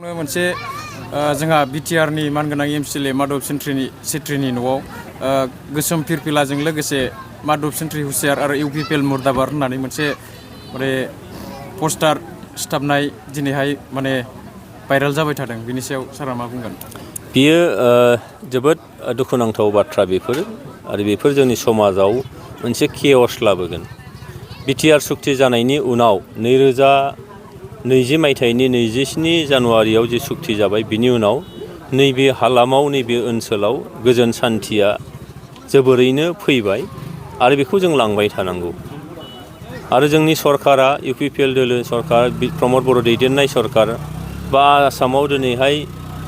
मोनसे जोंहा बिटिआरनि मानगोनां एमसिएलए माधव सेट्रिनि न'आव गोसोम फिरफिलाजों लोगोसे माधव सेट्रि हुसियार आरो इउपिपिएल मुर्दाबाद होननानै मोनसे पस्टार सिथाबनाय दिनैहाय भाइराल जाबाय थादों। बिनि सायाव सारा मा बुंगोन? बियो जोबोद दुखुनांथाव बाथ्रा बेफोर आरो बेफोर जोंनि समाजाव मोनसे केअस लाबोगोन। बिटिआर सुक्ति जानायनि उनाव 2020 मायथाइनि 27 जानुवारियाव जे सुक्ति जाबाय बिनि उनाव नैबे हालामाव नैबे ओनसोलाव गोजोन सान्थिया जोबोरैनो फैबाय आरो बेखौ जों लांबाय थानांगौ। आरो जोंनि सरकारा इउपिपिएल दोलो सरकार प्रमद बर' दैदेननाय सरकार बा आसामाव दिनैहाय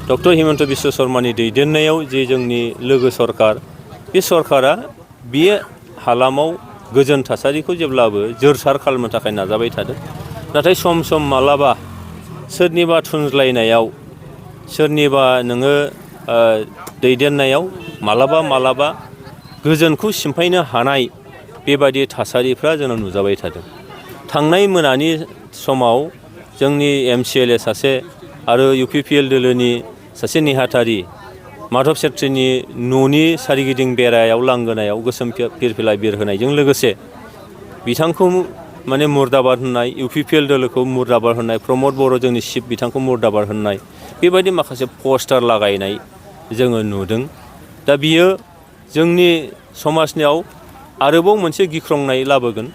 डक्टर हिमन्त बिश्व शर्मानि दैदेननायाव जे जोंनि लोगो सरकार बे सरकारा बे हालामाव गोजोन थासारिखौ जेब्लाबो जोरसार खालामनो थाखाय नाजाबाय थादों। नाथाय सम सम मालाबा सोरनिबा थुनज्लायनायाव सोरनिबा नोङो दैदेननायाव मालाबा गोजोनखौ सिमफायनो हानाय बेबायदि थासारिफ्रा जोंनाव नुजाबाय थादों। थांनाय मोनानि समाव जोंनि एमसिएलए सासे आरो इउपिपिएल दोलोनि सासे नेहाथारि माधव सेट्रिनि न'नि सारिगिदिं बेरायाव लांगोनायाव गोसोम फिरफिला बिरहोनायजों लोगोसे बिथांखौ मुर्दाबाद होननाय, इउपिपिएल दोलोखौ मुर्दाबाद होननाय, प्रमद बर' जोंनि चिफ बिथांखौ मुर्दाबाद होननाय बेबायदि माखासे पस्टार लागायनाय जोङो नुदों। दा बियो जोंनि समाजनियाव आरोबाव मोनसे गिख्रंनाय लाबोगोन,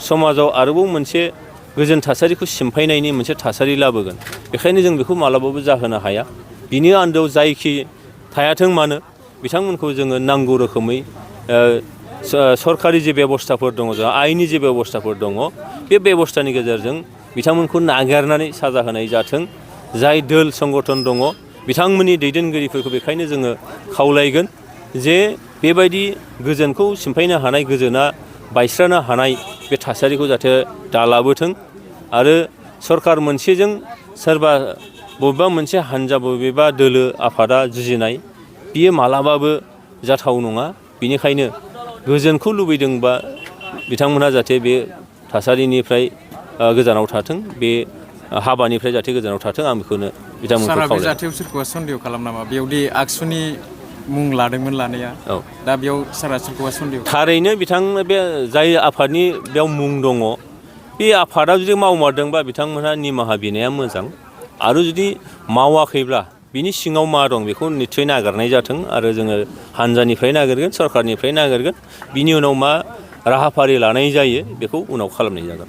समाजाव आरोबाव मोनसे गोजोन थासारिखौ सिमफायनायनि मोनसे थासारि लाबोगोन। बेखायनो जों बेखौ मालाबाबो जाहोनो हाया। बिनि आन्दोआव जायखि थायाथों मानो बिथांमोनखौ जोङो नांगौ रोखोमै सरकारि जे बेबस्थाफोर दङ, जोंहा आइननि जे बेबस्थाफोर दङ, बे बेबस्थानि गेजेरजों बिथांमोनखौ नागिरनानै साजा होनाय जाथों। जाय दोल संगठन दङ बिथांमोननि दैदेनगिरिफोरखौ बेखायनो जोङो खावलायगोन जे बेबायदि गोजोनखौ सिमफायनो हानाय, गोजोना बायस्रानो हानाय बे थासारिखौ जाहाथे दालाबोथों आरो सरकार मोनसेजों सोरबा बबेबा मोनसे हान्जा बबेबा दोलो आफादा जुजिनाय बियो मालाबाबो जाथाव नङा। बेनिखायनो गोजोनखौ लुबैदोंबा बिथांमोनहा जाहाथे बे थासारिनिफ्राय गोजानाव थाथों, बे हाबानिफ्राय जाहाथे गोजानाव थाथों, आं बेखौनो बिथांमोनखौ खावलायो। सारा जाहाथे सोरखौबा सन्देह खालाम नामा बेयावदि आगसुनि मुं लादोंमोन लानाया? औ, दा बेयाव सारा सोरखौबा सन्देह? थारैनो बिथां बे जाय आफादनि बेयाव मुं दङ बे आफादा जुदि मावमारदोंबा बिथांमोनहा निमाहा बिनाया मोजां। आरो जुदि मावाखैब्ला बिनि सिङाव मा दं बेखौ निस्सय नागिरनाय जाथों आरो जोङो हानजानिफ्राय नागिरगोन, सरकारनिफ्राय नागिरगोन। बिनि उनाव मा राहाफारि लानाय जायो बेखौ उनाव खालामनाय जागोन।